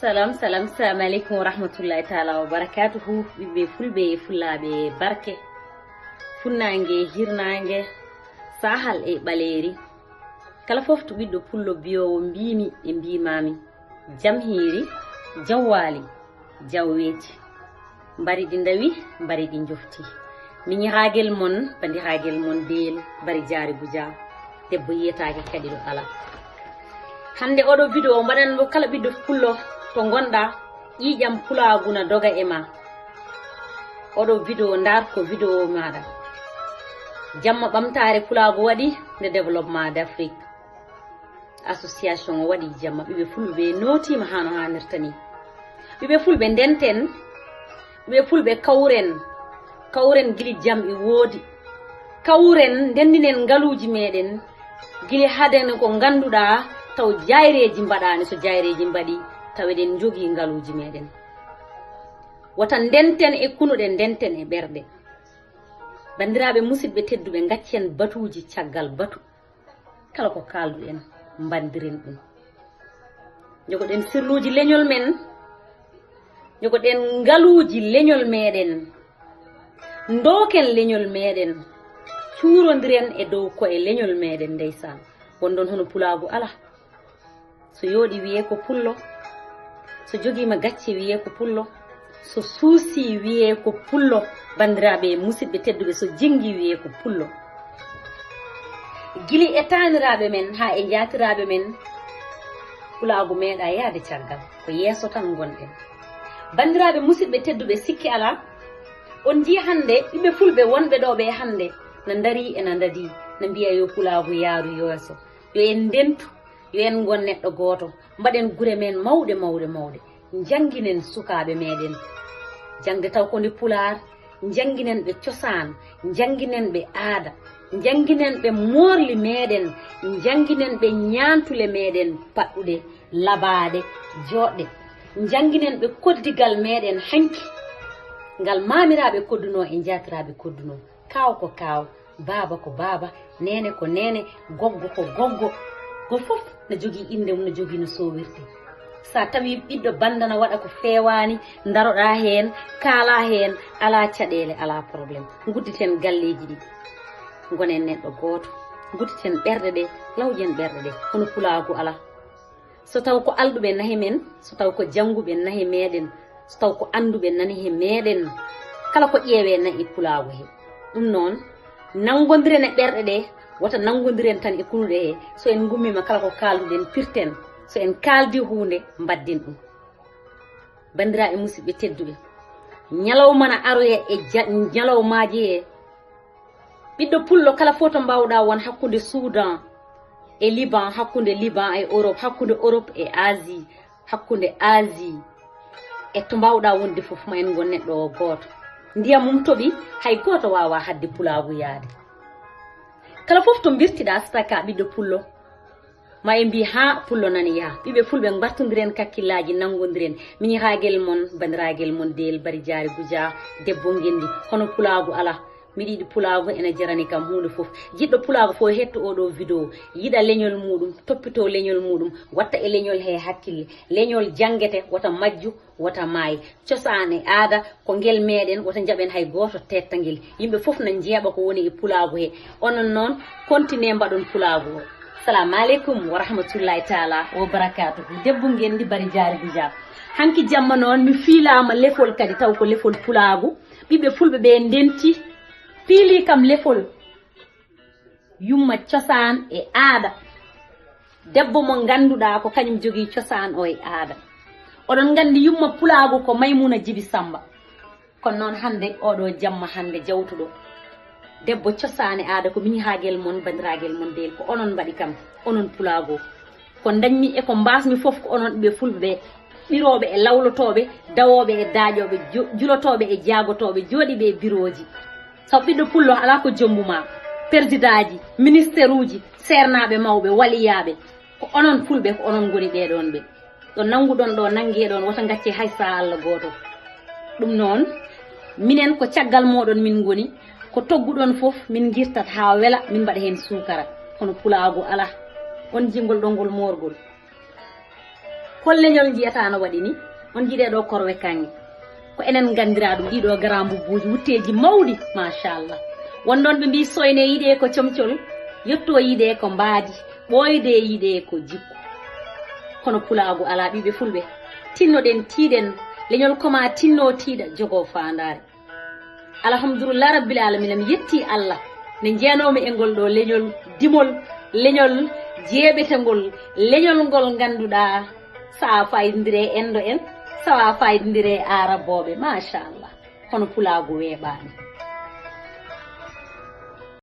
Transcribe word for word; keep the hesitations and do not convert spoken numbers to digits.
Salam, salam, salam aleykum wa rahmatullahi taala wa barakatuhu. Ɓiɓɓe fulɓe e fullaaɓe barke, funnaange, hirnaange, sahal e ɓaleeri. Kala fof to ɓiɗɗo pullo biyoowo mbiimi e mbiimaami, jam hiiri, jam waali, jam weeti. Mbari ɗi ndawi, mbari ɗi njofti. Miñiraagel mon, bandiraagel mon Deel Bari Jaari Buja. Debbo yiyetaake kadi ɗo alaa. Hannde oɗo video o mbaɗan mo kala ɓiɗɗo pullo to ngonɗa, ƴiiƴam pulaagu na doga e ma. Oɗo video ndaar ko video maaɗa. Jamma ɓamtaare pulaagu waɗi nde développement d'Afrique. Association o waɗi jamma, ɓiɓɓe fulɓe nootiima haa no haanirta ni. Ɓiɓɓe fulɓe ndenten, ɓiɓɓe fulɓe kawren, kawren gili jam e woodi. Kawren ndendinen ngaluuji meɗen, gili haden ko ngannduɗaa taw jayreeji mbaɗaani, so jayreeji mbaɗi taw eɗen njogii ngaluuji meɗen. Wota ndenten e kunuɗe, ndenten e ɓerɗe. Banndiraaɓe musidɓe tedduɓe, ngaccen batuuji caggal batu. Kala ko kaalduɗen, mbandiren ɗum. Jogoɗen sirluuji leñol men, jogoɗen ngaluuji leñol meɗen, ndooken leñol meɗen, cuurondiren e dow koye leñol meɗen. Ndeysaan, wonɗon hono pulaagu alaa. So yooɗi wiyee ko pullo, so jogiima gacce wiyee ko pullo, so suusii wiyee ko pullo, banndiraaɓe e musidɓe tedduɓe, so jinngii wiyee ko pullo. Gili e taaniraaɓe men haa e njaatiraaɓe men, pulaagu meeɗaa yahde caggal, ko yeeso tan ngonɗen. Banndiraaɓe musidɓe tedduɓe, sikke alaa, on njii hannde ɓiɓɓe fulɓe wonɓe ɗo ɓe hannde na ndarii e na ndadii, na mbiya yo pulaagu yaaru yeeso, yo en ndentu, yo en ngon neɗɗo gooto, mbaɗen gure men mawɗe, mawɗe, mawɗe. Njannginen sukaaɓe meɗen jaŋde taw ko nde pulaar, njannginen ɓe cosaan, njannginen ɓe aada, njannginen ɓe moorli meɗen, njannginen ɓe ñaantule meɗen paɗɗuɗe, labaaɗe, jooɗɗe. Njannginen ɓe koddigal meɗen hanki, ngal maamiraaɓe koddunoo e njaatiraaɓe koddunoo. Kaaw ko kaaw, baaba ko baaba, neene ko neene, goggo ko goggo. Gooto fof na jogii innde mum, na jogii no soowirtee. So a tawii ɓiɗɗo banndana waɗa ko feewaani, ndaroɗaa heen, kaalaa heen, alaa caɗeele, alaa problème. Ngudditen galleeji ɗi, ngonen neɗɗo gooto. Ngudditen ɓerɗe ɗe, lawƴen ɓerɗe ɗe, hono pulaagu alaa. So taw ko alɗuɓe nahi men, so taw ko jannguɓe nahi meɗen, so taw ko annduɓe nani he meɗen, kala ko ƴeewee nayi e pulaagu he. Ɗum noon, nanngondiren e ɓerɗe ɗe, wota nanngondiren tan e kunuɗe he. So en ngummiima, kala ko kaalduɗen, pirten. So en kaaldi huunde, mbaɗden ɗum. Banndiraaɓe musidɓe tedduɓe, ñalawma na aroya e ja-, ñalawmaaji he. Ɓiɗɗo pullo kala fof to mbaawɗaa won hakkunde Soudan e Liban, hakkunde Liban e Europe, hakkunde Europe e Asie, hakkunde Asie e to mbaawɗaa wonde fof, ma en ngon neɗɗo o gooto. Ndiyam mum toɓi, hay gooto waawaa haɗde pulaagu yahde. Kala fof to mbirtiɗaa, so tawi ko a ɓiɗɗo pullo, ma en mbii haa pullo nani yaha. Ɓiɓɓe fulɓe, mbartondiren kakkillaaji, nanngondiren. Miñiraagel mon, banndiraagal mon Deel Bari Jaari Buja, debbo ngenndi, hono pulaagu alaa. Miɗo yiɗi pulaagu, ene jarani kam huunde fof. Jiɗɗo pulaagu fof, hetto oo ɗoo video, yiɗa leñol muuɗum, toppitoo leñol muuɗum, watta e leñol he hakkille. Leñol janngete, wota majju, wota maay. Cosaan e aada ko ngel meɗen, wota njaɓen hay gooto teetta ngel. Yimɓe fof na njeeɓa ko woni e pulaagu he. Onon noon, kontinee mbaɗon pulaagu o. Salamu aleykum wa rahmatullahi taala wa barakatuhu. Debbo ngenndi Bari Jaari Buja. Hanki jamma noon, mi fiilaama lefol kadi, taw ko lefol pulaagu. Ɓiɓɓe fulɓe ɓe ndenti, piili kam lefol yumma cosaan e aada. Debbo mo ngannduɗaa ko kañum jogii cosaan o e aada. Oɗon nganndi yumma pulaagu ko Maymuna Jibi Samba. Kono noon hannde, oɗo jamma hannde jawtuɗo, debbo cosaan e aada ko miñiraagel mon, banndiraagal mon Deel, ko onon mbaɗi kam, onon pulaagu. Ko ndañmi e ko mbaasmi fof ko onon ɓiɓɓe fulɓe ɓe, ɓirooɓe e lawlotooɓe, dawooɓe e daaƴooɓe, jo-, julotooɓe e jaagotooɓe, jooɗiiɓe e birooji. Sabu ɓiɗɗo pullo alaa ko jombu ma. Persidaaji, ministeruuji, seernaaɓe mawɓe, waliyaaɓe, ko onon fulɓe, ko onon ngoni ɓee ɗoon ɓe. Ɗo nannguɗon ɗo, nanngee ɗoon, wota ngaccee hay sahaa Alla gooto. Ɗum noon, minen ko caggal mooɗon min ngoni, ko togguɗon fof min ngirtat haa wela, min mbaɗa heen suukara. Kono pulaagu alaa. On njingol ɗo ngol moorgol. Hol leñol njiyata no waɗi ni? On njiɗee ɗo korwe kaŋŋe. Ko enen nganndiraa ɗum, ɗiɗo garambubuuji, wutteeji mawɗi, machallah. Won ɗon ɓe mbii soyne yiɗee ko comcol, yetto yiɗee ko mbaadi, ɓooyde yiɗee ko jikku. Kono pulaagu alaa ɓiɓɓe fulɓe. Tinnoɗen, tiiɗen, leñol koma tinno tiiɗa, jogo faandaare. Alhamdulillah rabbil alamina, mi yetti Allah nde jeenoomi e ngol ɗo leñol dimol, leñol jeeɓetengol, leñol ngol ngannduɗaa so a fayndire e Endo en, so a fayndire e Arabooɓe, machallah. Kono pulaagu weeɓaani.